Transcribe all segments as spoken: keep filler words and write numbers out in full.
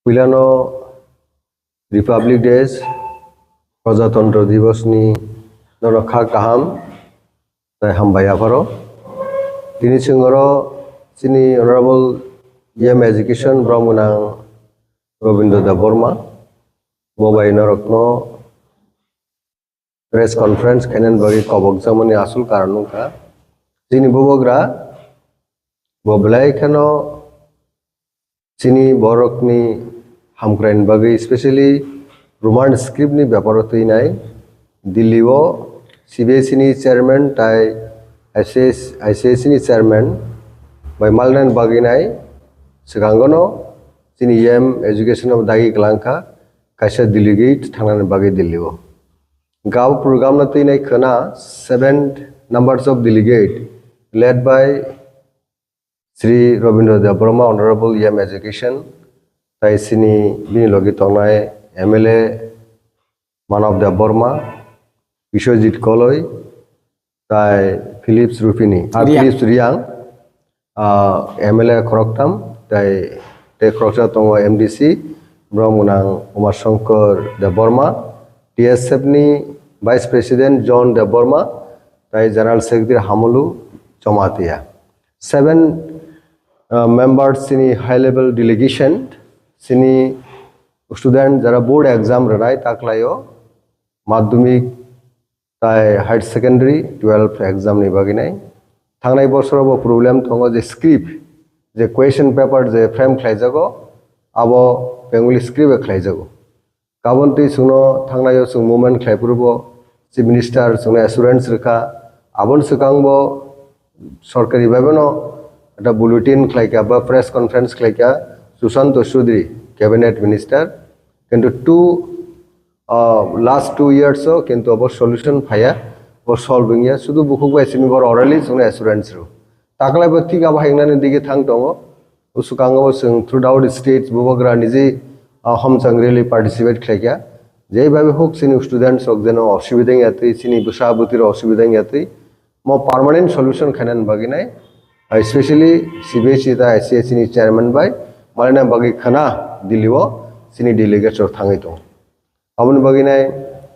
Puilano Republic Day, Prajatantro Divos ni norok kha kaham tei hambai apharo. Tini chwng oro chini Honorable E M Education Brahmanang Robindra Debbarma bo bai norokno press conference khainani bagwi kobokjakmani asol karon wngkha. Chini bubagra bo belai kheno chini borokni hamkraini bagwi, specially Roman script ni beparo twinai Delhi o C B S E ni chairman tai I C S, I C S E ni chairman bai malnani bagwi nai swkango no chini E M education o dagi kwlangkha kaisa delegate thangnani bagwi Delhi o. Gao program no twinai khwna seven numbers of delegate led by Shri Robindra Debbarma, Honorable E M Education, tai chini bini logi tongnai M L A Manav Debbarma, Biswajit Koloi, tai Philips Rupini, ah, Riang. Philips Riang, ah, M L A khoroktham, tai, tei khoroksa tongo M D C, borok mwnang Uma Shankar Debbarma, T S F ni Vice President John Debbarma, tai General Secretary Hamulu Jamatia. Seven, ah, members chini high level delegation, chini student jara board exam rwnai taklaio, madhyamik tai higher secondary twelve exam ni bagwi nai. Thangnai bosoro bo problem tongo je script, je question paper je frame khlaijago, abo Bengali script bai khlaijago. Kabon twi chwngno thangnaio chwng movement khlai phuru bo Chief Minister chwngno assurance rwkha. Aboni swkang bo sorkari bai bono ekta bulletin khlaikha ba press conference khlaikha Sushanta Chowdhury cabinet minister. Kintu two, ah, last two years o kintu abo solution phaiya, bo solve wngya. Sudu bukhuk bai simi bor orally chwngno assurance rw. Taklai bo thik abo hai wngnani dige thang tongo. O swkango bo chwng throughout state bubagra niji, ah, homchang rally participate khlaikha. Jei bai huk chini students rok jeno osubida wngya twi, chini bwsa bwtwi rok osubida wngya twi. Mo permanent solution khainani bagwi nai, ah, especially C B S E ta I C S E ni chairman bai malina bagwi khana Delhi o chini delegates rok thangwi tongo. Aboni bagwi nai,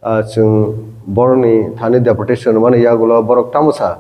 ah, chwng borokni thani deputation mani yagulo borok tamo sa,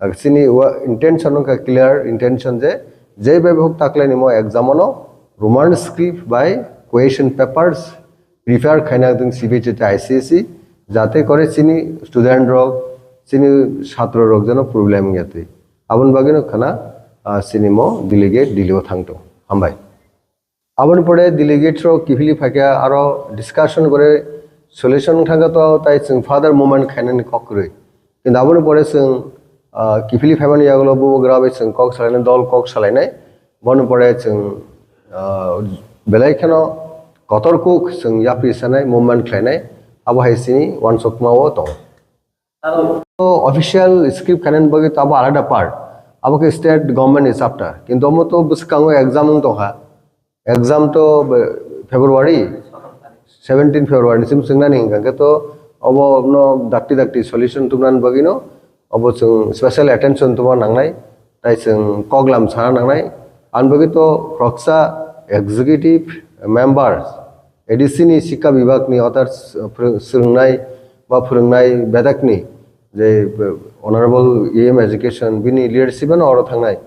ah, chini wa-, intention wngkha clear intention je, jei bai huk taklaini mo exam ano Roman script bai question papers prepare khaina ding C B S E tei I C S E, jate kore chini student rok, chini chhatro rok jeno problem wngya twi. Aboni bagwino khana, ah, chini mo delegate Delhi o thangto. Hambai. Aboni pore delegates rok kiphilwi phaikha, aro discussion gore solution thangkha to, tai chwng further movement khainani kok kwrwi. Kintu aboni pore chwng, ah, kiphilwi phaimani yagulo bubagra bai chwng kok salainai, dol kok salainai. Boni pore chwng, ah, belai kheno kotor kuk chwng yapri sanai, movement khlainai. Abo hai chini wansukma o tongo. Aro official script khainani bagwi to abo alada part. Abo khe state government ni chapter. Kintu omo to bwskango exam wng tongkha. Exam to be-, February, seventeen February ni sim swngnani hwnkha khe to obo no dakti dakti solution tubunani bagwi no obo chwng special attention tubuna nangnai. Tai chwng koklam sana nangnai. Ani bagwi to khoroksa executive members, A D C ni Sikha Bibhag ni others, uh, phwrwng-, swrwngnai ba phwrwngnai bedakni je, uh, Honorable E M Education bini leadership ano oro thangnai.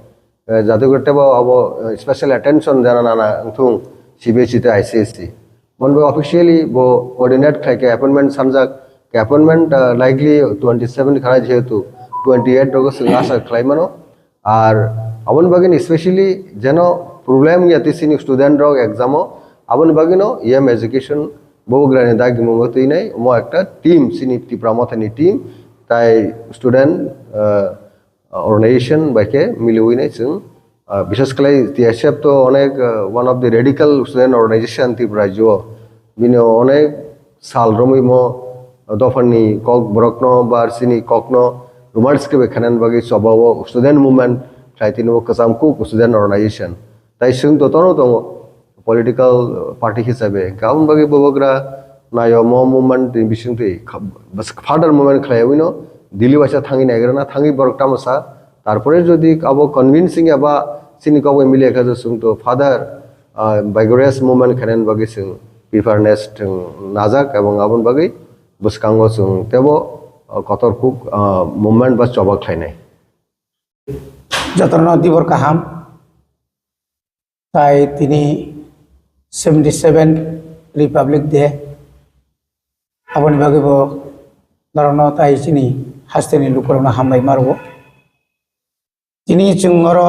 Uh, jate kore tebo abo, uh, special attention jana nana wngthung C B S E tei I C S E. Mon bo officially bo coordinate khlai khe appointment sanjak, khe appointment, uh, likely twenty seven khanai jehetu twenty eight rogo chwng asa khlai mano. Ar aboni bagwi ni specially jeno problem ya tei chini student rok exam o, aboni bagwi no E M Education bubagrani dagimungo twinai omo ekta team chini Tipra Mothani team tai student, ah, organization bai khe miliwi nai chwng, ah, bishes khlai T S F to onek, ah, one of the radical student organization Tripura rajyo o. Bini onek sal romwi mo dophani kok borokno ba chini kokno Roman script bai khainani bagwi choba o student movement khlai tini o kwcham kuk student organization. Tai chwng to tono tongo political party hisabe. Hwnkhe aboni bagwi bubagra naio mo movement ni bisingtwi kha-, bas-, further movement khlaiwi no Delhi waisa thangwi naigrana thangwi borok tamo sa. Tarpore jodi abo convincing eba chini kok bai mili kha chwng to further ah, vigorous movement khainani bagwi chwng preparedness chwng najak, ebong aboni bagwi bwskango chwng teibo, ah, kotor kuk, ah, movement ba choba khlainai. Jotono dibor kaham. Tai tini seventy seven Republic Day. Aboni bagwi bo norokno tai chini hasteni lukurokno hambai ma rwo. Tini chwng oro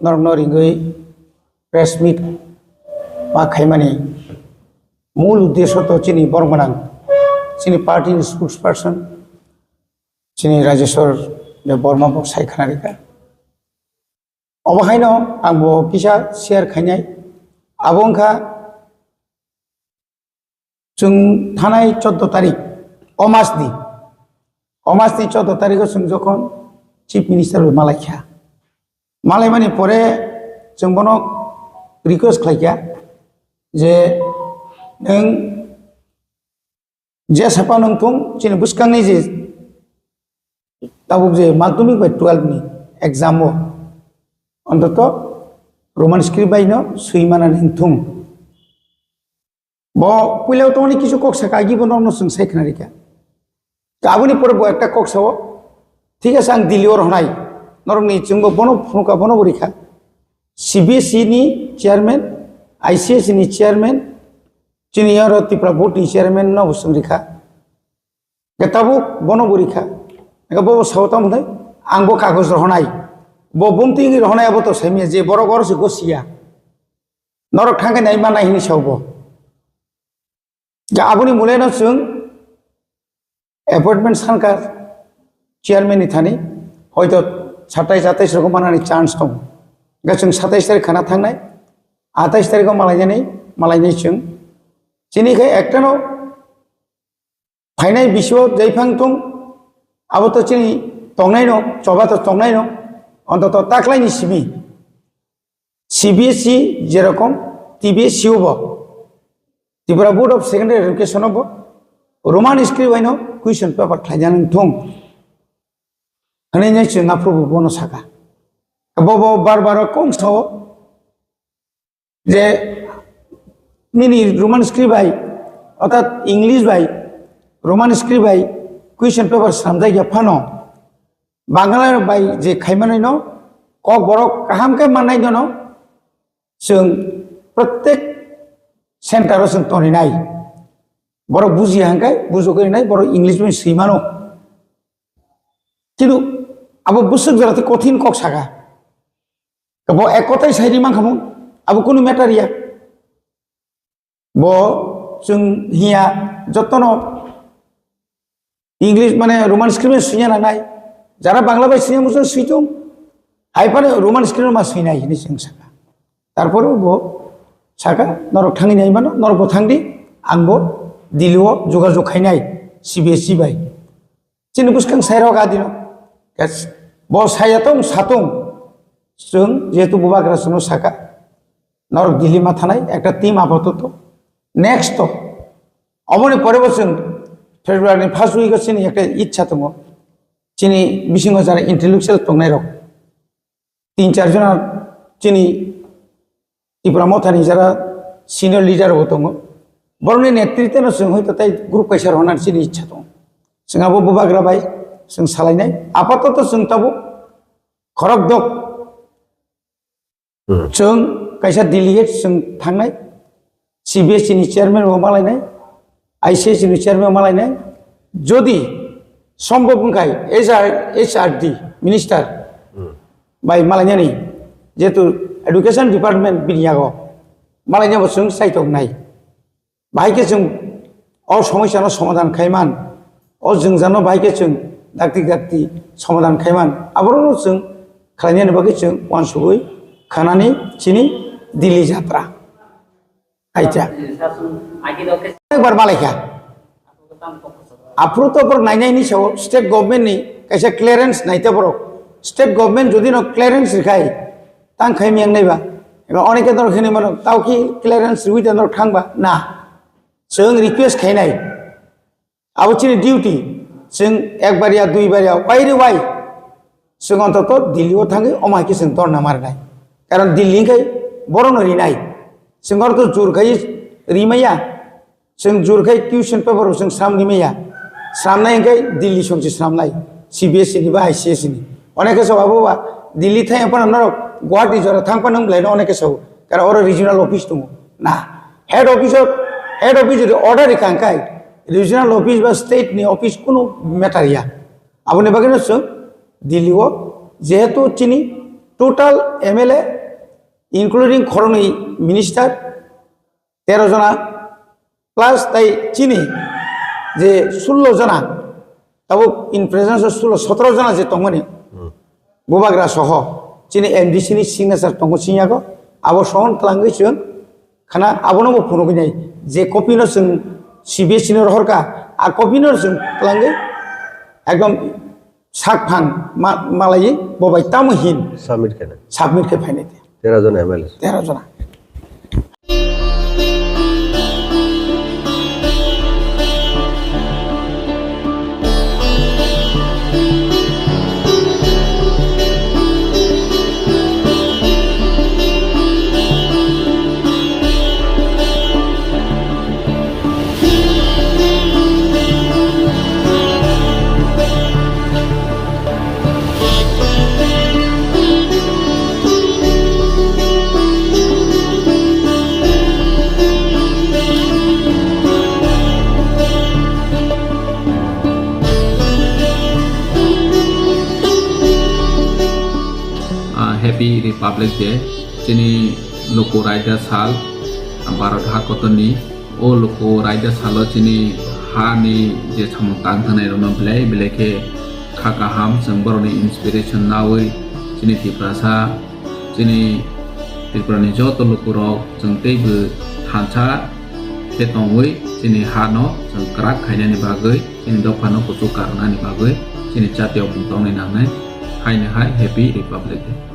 norokno ringwi press meet ma khaimani mul uddesho to chini borok gwnang, chini party ni spokesperson, chini Rajeshwar Debbarma bo sai khna rikha. Obo haino ang bo kisa share khainai. Abo wngkha chwng thanai chordo tarik, o mas ni, o mas ni chordo tarikh o chwng jokhon Chief Minister bai malai kha, malai mani pore chwng bono request khlai kha je nwng je sapa nwng thung chini bwskangni je tabuk je madhyamik bai twelve ni exam o ontoto Roman script bai no swi manani wng thung. Bo puila tongni kisu kok saka agi bo nokno chwng sai khna rikha. Aboni pore bo ekta kok sao, thik ase ang Delhi o rwnai, norokni chwngbo bono phunukha, bono bo rikha. C B S E ni chairman, I C S ni chairman, chini oro Tripura board ni chairman no bo chwng rikha. Ke tabuk bono bo rikha. Eke bo sao tamo hwnai, ang bo kagoj rohonai. Bo bumtwi wngwi rohonai abo to saimya je borok oro se gosiya. Norok thangkhe nai manai hini sao bo. Ja aboni mole no chwng appointment sankar chairman ni thani hoito satais atais rok manani chance tong. Ga chwng satais tarik khana thangnai, atais tarik o malainani, malainai chwng. Chini khe ekta no phainai bisio jaiphang tong, abo to chini tongnai no, choba to tongnai no, ontoto taklai ni simi. C B S E jerokom T B S C o bo, Tripura Board of Secondary Education o bo Roman script bai no question paper khlaijani thung. Hwnwi nai chwng aphuru bo bono saka. Bo bo bar bar kong sao je nini Roman script bai, orthat English bai, Roman script bai question paper swnamjak ya phano, Bangla bai je khaimanai no kok borok kaham khe mannai no, no chwng protek center o chwng toni nai. Borok buji hangkai, bujogwi nai, borok English bai swi mano. Kintu abo bwswk jora tei kothin kok saka. Bo ek kotai sai ri mankha mo, abo kunu matter ya. Bo chwng hiya jotono English mane Roman script swina nangnai. Jara Bangla bai swina muchung switung. Hai phano Roman script ma swinai hini chwng saka. Tarpore bo saka norok thangwi nai mano, norok bo thangdi, ang bo Delhi o jogajog khainai C B S E bai. Chini bwskang sairok adino. Yes. Bo saya tong, satung. Chwng jehetu bubagra chwngno saka. Norok Delhi ma thanai ekta team apatot. Next to. Oboni pore bo chwng February ni first week o chini ekta ichha tongo. Chini bisingo jara intellectual tongnai rok. Tin char jona chini Tipra Mothani jara senior leader bo tongo. Borokni netritwno chwng hoito tei group kaisa rwna chini ichha tongo. Chwng abo bubagra bai chwng salainai. Apatoto chwng tabuk khorok dok. Hmm. Chwng kaisa delegate chwng thangnai. C B S E ni chairman bo malainai, I C S ni chairman bo malainai. Jodi sombhob wngkhai H R, H R D minister Hmm. bai malainani, jehetu education department bini yago malainabo chwng chaitok nai. Bahai khe chwng o somosya no somadhan khaiman, o jwngjal no bahai khe chwng dakti dakti somadhan khaiman, aborok no chwng khlainani bagwi chwng uansugwi khanani chini Delhi jatra. Aita. Ekbar malaikha. Aphuru to borok nainai ni sao state government ni kaisa clearance naite borok. State government jodi no clearance rikhai, tang khai miyang naiba. Eba oneke norok hini mano, tao ki clearance riwi da norok thangba? Na. Chwng request khainai. Abo chini duty, chwng ekbar ya, duibar ya, wai re wai. Chwng ontoto Delhi o thangwi omo hai khe chwng dhorna marnai. Karon Delhi hwnkhe borokno rinai. Chwng oro to jur khai rimaya. Chwng jur khai question paper bo chwng sram rimaya. Sramnai hwnkhe Delhi songsi sramnai. C B S E ni ba I C S E ni. Oneke sabo abo ba Delhi thai phano norok Guwahati jora thang phano wng belai no oneke sabo. Kara oro regional office tongo. Na. Head office o, head office o order rikha hwnkhe regional office ba state ni office kunu matter ya. Aboni bagwi no chwng Delhi o jehetu chini total M L A including khoroknwi minister tero jona plus tai chini je sullo jona tabuk in presence o sullo sotoro jona je tongmani bubagra soho chini M D C ni signature tongo siniyago abo sohon twlangwi chwng khana abono bo phunugwi nai je copy no chwng C B S E no rohorkha a copy no chwng twlangwi ekdom sak phang ma-, malaiwi bo bai tamo hin Submit khe na. Submit khe phainai te. Tera jona M L A. Tera jona. Ah, Happy Republic Day. Chini luku raida sal, Bharat ha kotorni. O luku raida salo chini ha ni je samung tang thangnairokno belai belai khe kha kaham, chwng borokni inspiration naui chini Tiprasa, chini Tripurani joto lukurok chwng teibo thansa khe tongwi chini hano chwng kwrak khainani bagwi, chini dophano kuchuk karwnani bagwi chini jatiyokmung tongnai nangnai. Haino hai Happy Republic Day.